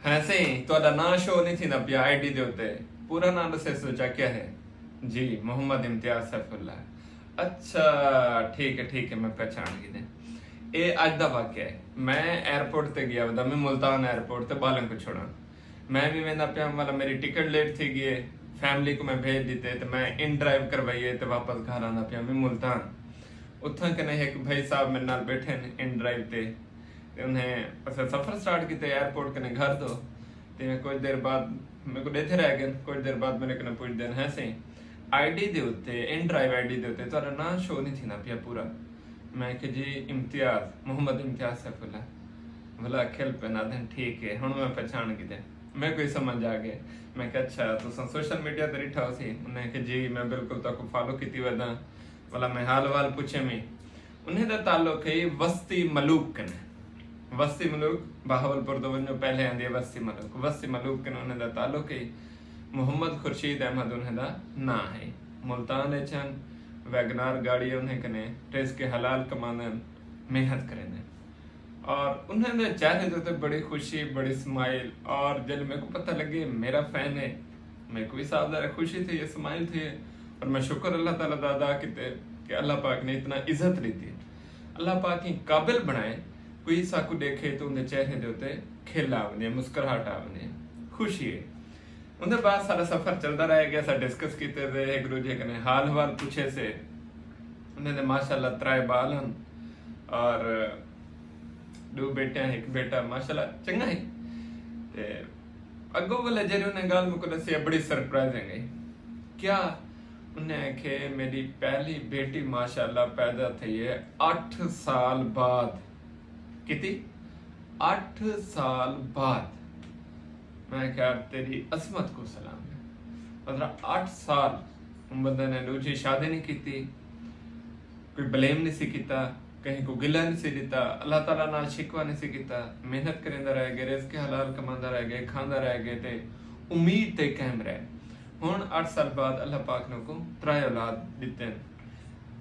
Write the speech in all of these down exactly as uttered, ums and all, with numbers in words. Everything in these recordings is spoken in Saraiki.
ہے سئیں، تہاݙا ناں شو نہیں تھیندا پیا آئی ڈی دے اتے۔ پورا ناں ݙسیسو چا، کیا ہے؟ جی، محمد امتیاز سیف اللہ۔ اچھا، ٹھیک ہے، ٹھیک ہے، میں پہچان گھدے۔ اے اڄ دا واقعہ ہے۔ میں ایئرپورٹ تے ڳیا ودا، میں ملتان ایئرپورٹ تے ٻالیں کوں چھوڑاں۔ میں وی ویندا پیاں، والا میری ٹکٹ لیٹ تھی ڳئی ہے، فیملی کوں میں بھیج ݙتے تے میں ان ڈرائیو کروائی ہے تے واپس گھر آندا پیاں، میں ملتان۔ اتھاں کنے ہک بھائی صاحب میرے نال ٻیٹھے ہن ان ڈرائیو تے، تے انہیں اساں سفر سٹارٹ کیتے ایئرپورٹ کنے گھر توں۔ تے میں کچھ دیر بعد، میرے کو ݙیکھدے رہ ڳئے، کچھ دیر بعد میرے کنے پوچھدے ہن، ہے سئیں، آئی ڈی دے اتے، ان ڈرائیو آئی ڈی دے اتے تہاݙا ناں شو نہیں تھیندا پیا پورا۔ میں کہ جی امتیاز، محمد امتیاز سیف اللہ۔ ولا کھل پئن، آہدن ٹھیک ہے، ہݨ میں پہچان گھدے۔ میرے کو ہی سمجھ آ ڳئے۔ میں کہ اچھا، تساں سوشل میڈیا تے ݙٹھا ہوسی؟ انہیں کہ جی میں بالکل تہاکوں فالو کیتی وداں۔ ولا میں حال احوال پچھے میں۔ انہیں دا تعلق ہے وستی ملوک کنے۔ وستی ملوک، بہاول پور توں ونڄو، پہلے آندی ہے وستی ملوک۔ وستی ملوک کنے انہیں دا تعلق ہے۔ محمد خورشید احمد انہیں دا ناں ہے۔ ملتان اچ ہن، ویگنار گاڑی ہے انہیں کنے، رزق حلال کماندن، محنت کریندن۔ اور انہیں دے چہرے دے اتے بڑی خوشی، بڑی سمائل، اور جب میرے کو پتہ لڳے میرا فین ہے، میرے کو بھی ساتھ ظاہر ہے خوشی تھی، سمائل تھی، اور میں شکر اللہ تعالیٰ دا ادا کیتے کہ اللہ پاک نے اتنا عزت ݙتی۔ اللہ پاک ہی قابل بݨائے، کوئی ساکوں ݙیکھے تو اندے چہرے دے اتے کھل آ ویندی ہے، مسکراہٹ آ ویندی ہے، خوشی ہے۔ اندے بعد سارا سفر چلدا رہ ڳیا، اساں ڈسکس کیتے سے، ہک ݙوجھے کنے حال احوال پچھے سے۔ انہیں دے ماشاءاللہ ترائے ٻال ہن، اور ݙو بیٹیاں، ہک بیٹا، ماشاءاللہ چنڳا ہے۔ تے اڳوں ولے جیڑھی انہیں ڳالھ میکوں ݙسی ہے، بڑی سرپرائزنگ ہے۔ کیا؟ انہیں آکھے، میری پہلی بیٹی ماشاءاللہ پیدا تھئی ہے اٹھ سال بعد۔ کیتی؟ اٹھ سال بعد۔ میں آکھیا، تیری عظمت کوں سلام ہے۔ مطلب، اٹھ سال ہن بندے نے ݙوجھی شادی نہیں کیتی، کوئی بلیم نہیں سی کیتا، کہیں کوں گلہ نہیں سی ݙتا، اللہ تعالیٰ نال شکوہ نہیں سی کیتا، محنت کریندا رہ ڳئے، رزق حلال کماندا رہ ڳئے، کھاندا رہ ڳئے تے امید تے قائم رہ۔ ہن اٹھ سال بعد اللہ پاک نے اوکوں ترائے اولاد ݙتے ہن،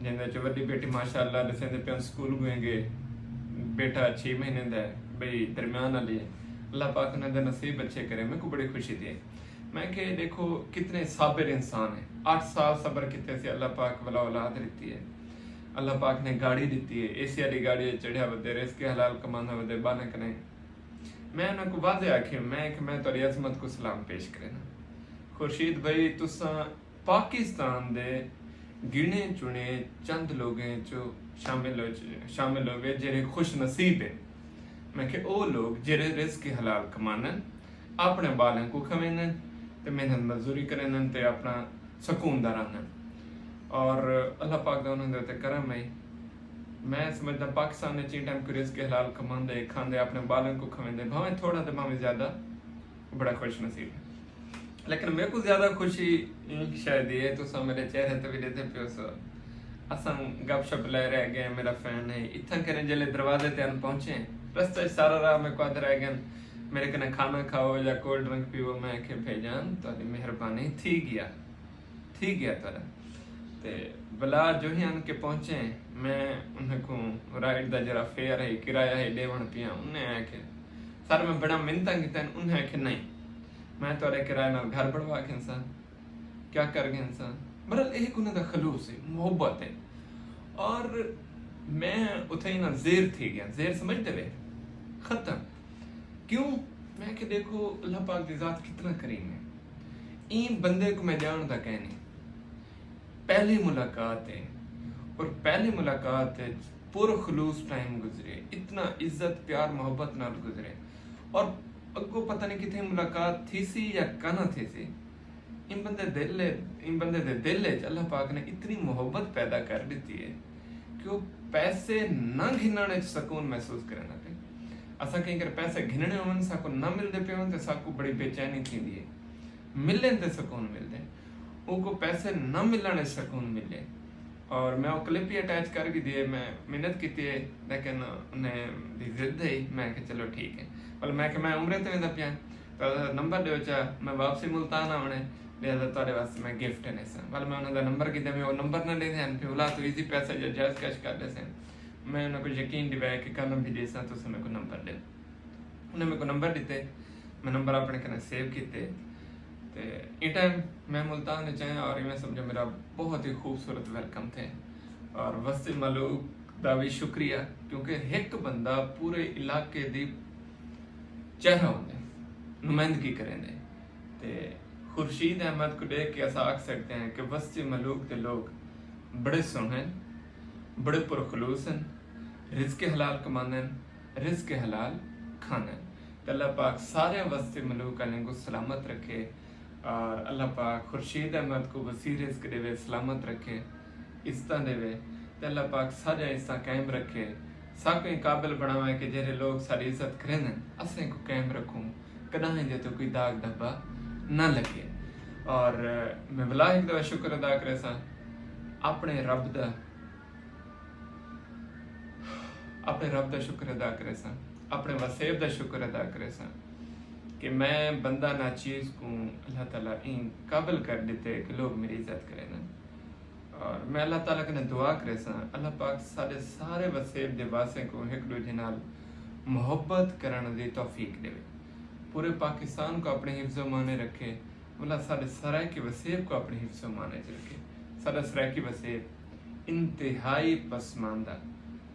جیندے وچ وݙی بیٹی ماشاءاللہ ݙسیندے پئے ہن سکول ڳوئیں ڳئے، بیٹا چھی مہینے دا ہے، ٻئی درمیان والی ہے۔ اللہ پاک انہاں دے نصیب اچھے کرے، میکوں بڑی خوشی تھی۔ میں کہ ݙیکھو کتنے صابر انسان ہیں، اٹھ سال صبر کیتے سے، اللہ پاک ولا اولاد ݙتی ہے، اللہ پاک نے گاڑی ݙتی ہے، اے سی والی گاڑی وچ چڑھیا ودے، رزق حلال کماندا ودے، ٻالیں کنے۔ میں انہاں کوں واضح آکھیا، میں کہ میں تہاݙی عظمت کوں سلام پیش کرینداں۔ خورشید بھائی، تساں پاکستان دے گݨے چݨے چند لوگیں چوں شامل ہو، شامل ہووے جیڑھے خوش نصیب ہن۔ میں کہ او لوگ جیڑھے رزق حلال کمانن، اپݨے ٻالیں کوں کھویندن تے محنت مزدوری کریندن تے اپݨا سکون دا رہندن۔ اور اللہ پاک دا انہاں دے اتے کرم ہے۔ میں سمجھدا پاکستان وچ ایں ٹائم کوئی رزق حلال کماندے، کھاندے، اپݨے ٻالیں کوں کھویندے، بھاویں تھوڑا تے بھاویں زیادہ، بڑا خوش نصیب ہے۔ لیکن میکوں زیادہ خوشی ایں شے دی ہے، تساں میرے چہرے تے وی ݙیہدے پیو سو۔ اساں گپ شپ لائے رہ ڳئے، میرا فین ہے۔ اتھاں کنے جیلے دروازے تے آن پہنچے، رستے اچ سارا راہ میکوں آہدے رہ ڳئے، میرے کنے کھانا کھاؤ یا کولڈ ڈرنک پیو۔ میں آکھیا، بھائی جان، تہاݙی مہربانی، تھی ڳیا، تھی ڳیا تہاݙا۔ تے ولا جو ہی آن کے پہنچے، میں انہیں کوں رائیڈ دا جیڑھا فیئر ہے، کرایہ ہے، ݙیوݨ پیاں۔ انہیں آکھیا، سر، میں بڑا منتاں کیتن۔ انہیں آکھیا، نہیں، میں تہاݙے کرائے نال گھر بݨوا گھنساں، کیا کر گھنساں۔ بہرحال، اے ہک انہاں دا خلوص ہے، محبت ہے۔ اور میں اتھے انہاں زیر تھی ڳیا، زیر سمجھدے وے؟ ختم۔ کیوں؟ میں کہ ݙیکھو، اللہ پاک دی ذات کتنا کریم ہے۔ ایں بندے کوں میں ڄاݨدا کائنی، پہلی ملاقات ہے، اور پہلی ملاقات وچ پر خلوص ٹائم گزرے، اتنا عزت، پیار، محبت نال گزرے، اور اڳوں پتہ نہیں کتھے ملاقات تھیسی یا کنا تھیسی۔ ایں بندے دل، ایں بندے دے دل وچ اللہ پاک نے اتنی محبت پیدا کر ݙتی ہے کہ او پیسے نہ گھنݨ وچ سکون محسوس کریندا پئے۔ اساں کہیں کر پیسے گھنݨے ہوون، ساکوں نہ ملدے پئے ہون تے ساکوں بڑی بے چینی تھیندی ہے، ملن تے سکون ملدے۔ اوکوں پیسے نہ ملݨ وچ سکون ملے۔ اور میں او کلپ ہی اٹیچ کر گھدی ہے، میں محنت کیتی ہے، لیکن انہیں دی ضد ہے، میں کہ چلو ٹھیک ہے۔ ول میں کہ میں عمرے تے ویندا پیاں، تہاݙا نمبر ݙیو چا، میں واپسی ملتان آوݨے، لہذا تہاݙے واسطے میں گفٹ ݙیساں۔ ول میں انہاں دا نمبر گھدے، میں او نمبر نہ ݙیندے ہن، پھر اولا توں ایزی پیسہ یا جائز کیش کر ݙیسن۔ میں انہاں کوں یقین ݙیوایا کہ کل بھی ݙیساں، تساں میکوں نمبر ݙیو۔ انہیں میکوں نمبر ݙتے۔ میں نمبر اپنے کنے سیو کیتے۔ تے ایں ٹائم میں ملتان وچ آیا اور ایویں سمجھو میرا بہت ہی خوبصورت ویلکم تھے۔ اور وسطی ملوک دا بھی شکریہ، کیونکہ ہک بندہ پورے علاقے دی چہرہ ہوندے، نمائندگی کریندے۔ تے خورشید احمد کو دیکھ کے اسا آکھ سکتے ہیں کہ وسطی ملوک دے لوگ بڑے سوہنے ہن، بڑے پرخلوص ہن، رزق حلال کماندے ہن، رزق حلال کھاندے ہن۔ تے اللہ پاک سارے وسطی ملوک والیں کو سلامت رکھے، اور اللہ پاک خورشید احمد کو وسیع رزق ݙیوے، سلامت رکھے، عزتاں ݙیوے۔ تے اللہ پاک ساݙیاں عزتاں قائم رکھے، ساکوں ایں قابل بݨاوے کہ جیڑھے لوگ ساݙی عزت کریندن، اساں کو قائم رکھوں، کݙاہیں دے تو کوئی داغ دھبا نہ لڳے۔ اور میں ولا ہک دفعہ شکر ادا کریساں اپݨے رب دا، اپݨے رب دا شکر ادا کریساں، اپݨے وسیب دا شکر ادا کریساں کہ میں بندہ ناچیز کوں اللہ تعالیٰ ایں قابل کر ݙتے کہ لوگ میری عزت کریندن۔ اور میں اللہ تعالیٰ کنے دعا کریساں، اللہ پاک ساݙے سارے وسیب دے واسیں کوں ہک ݙوجھے نال محبت کرݨ دی توفیق ݙیوے، پورے پاکستان کو اپݨے حفظ و امان رکھے، مولا ساݙے سرائیکی وسیب کو اپݨے حفظ و امان وچ رکھے۔ ساݙا سرائیکی وسیب انتہائی پسماندہ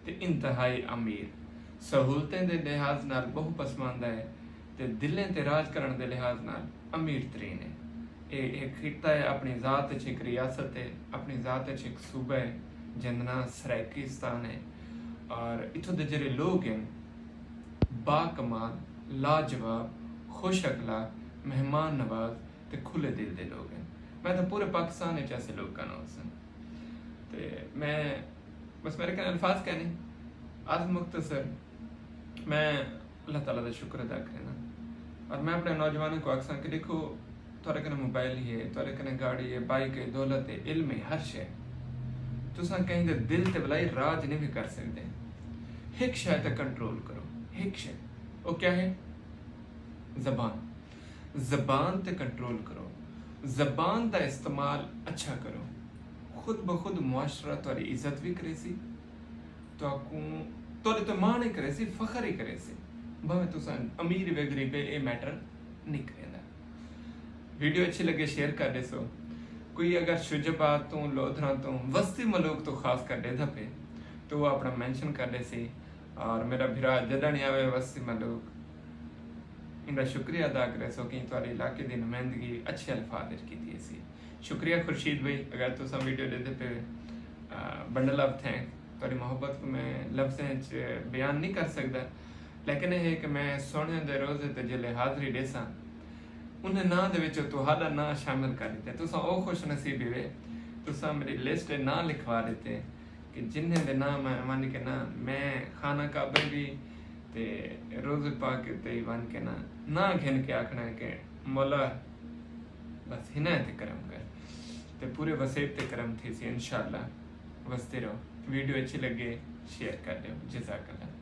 تے انتہائی امیر، سہولتیں دے لحاظ نال ٻہوں پسماندہ ہے تے دلیں تے راج کرݨ دے لحاظ نال امیر ترین ہے۔ اے ہک خطہ ہے، اپݨی ذات اچ ہک ریاست ہے، اپݨی ذات اچ ہک صوبہ ہے جیندا ناں سرائیکستان ہے۔ اور اتھوں دے جیڑھے لوگ ہن، با کمال، لاجواب، خوش اخلاق، مہمان نواز تے کھلے دل دے لوگ ہن۔ میں تاں پورے پاکستان اچ ایسے لوگ کنا ہوسن۔ تے میں بس، میرے کنے الفاظ کائنی، عرض مختصر، میں اللہ تعالیٰ دا شکر ادا کرینداں۔ اور میں اپݨے نوجوانوں کو آکھساں کہ ݙیکھو، تہاݙے کنے موبائل ہی ہے، تہاݙے کنے گاڑی ہے، بائیک ہے، دولت ہے، علم ہے، ہر شے۔ تساں کہیں دے دل تے ولائی راج نہیں بھی کر سکدے۔ ہک شے تے کنٹرول کرو، ہک شے۔ او کیا ہے؟ زبان۔ زبان تے کنٹرول کرو، زبان دا استعمال اچھا کرو، خود بخود معاشرہ تہاݙی عزت وی کریسی، تہاکوں، تہاݙے تے ماݨ ہی کریسی، فخر ہی کریسی، بھاویں تساں امیر وے غریب وے، اے میٹر نہیں کریندا۔ ویڈیو اچھی لڳے شیئر کر ݙیسو۔ کوئی اگر شجاع آباد توں، لودھراں توں، وسطی ملوک توں خاص کر ݙیہدا پئے تو وہ اپݨا مینشن کر ݙیسی۔ اور میرا بھرا جݙݨ ہی آوے وسطی ملوک، ایندا شکریہ ادا کریسو کہ تہاݙے علاقے دی نمائندگی اچھے الفاظ وچ کیتی ہیسی۔ شکریہ خورشید بھائی، اگر تساں ویڈیو ݙیہدے پئے، آ، بنڈل آف تھینکس۔ تہاݙی محبت کوں میں لفظیں وچ بیان نہیں کر سڳدا، لیکن اے ہے کہ میں سوہݨے دے روزے تے جیلے حاضری ݙیساں، انہیں ناں دے وچ تہاݙا ناں شامل کر ݙتے۔ تساں او خوش نصیب ہیوے، تساں میری لسٹ وچ ناں لکھوا ݙتے۔ کہ جنہیں دے ناں میں ونڄ کے نا، میں خانہ کعبہ بھی تے روضہ پاک تے ونڄ کے نا، ناں گھن کے آکھݨا ہے کہ مولا، بس ہنہیں تے کرم کر۔ تے پورے وسیب تے کرم تھیسی انشاءاللہ۔ وسدے رہو۔ ویڈیو اچھی لڳے، شیئر کر ݙیو۔ جزاک اللہ۔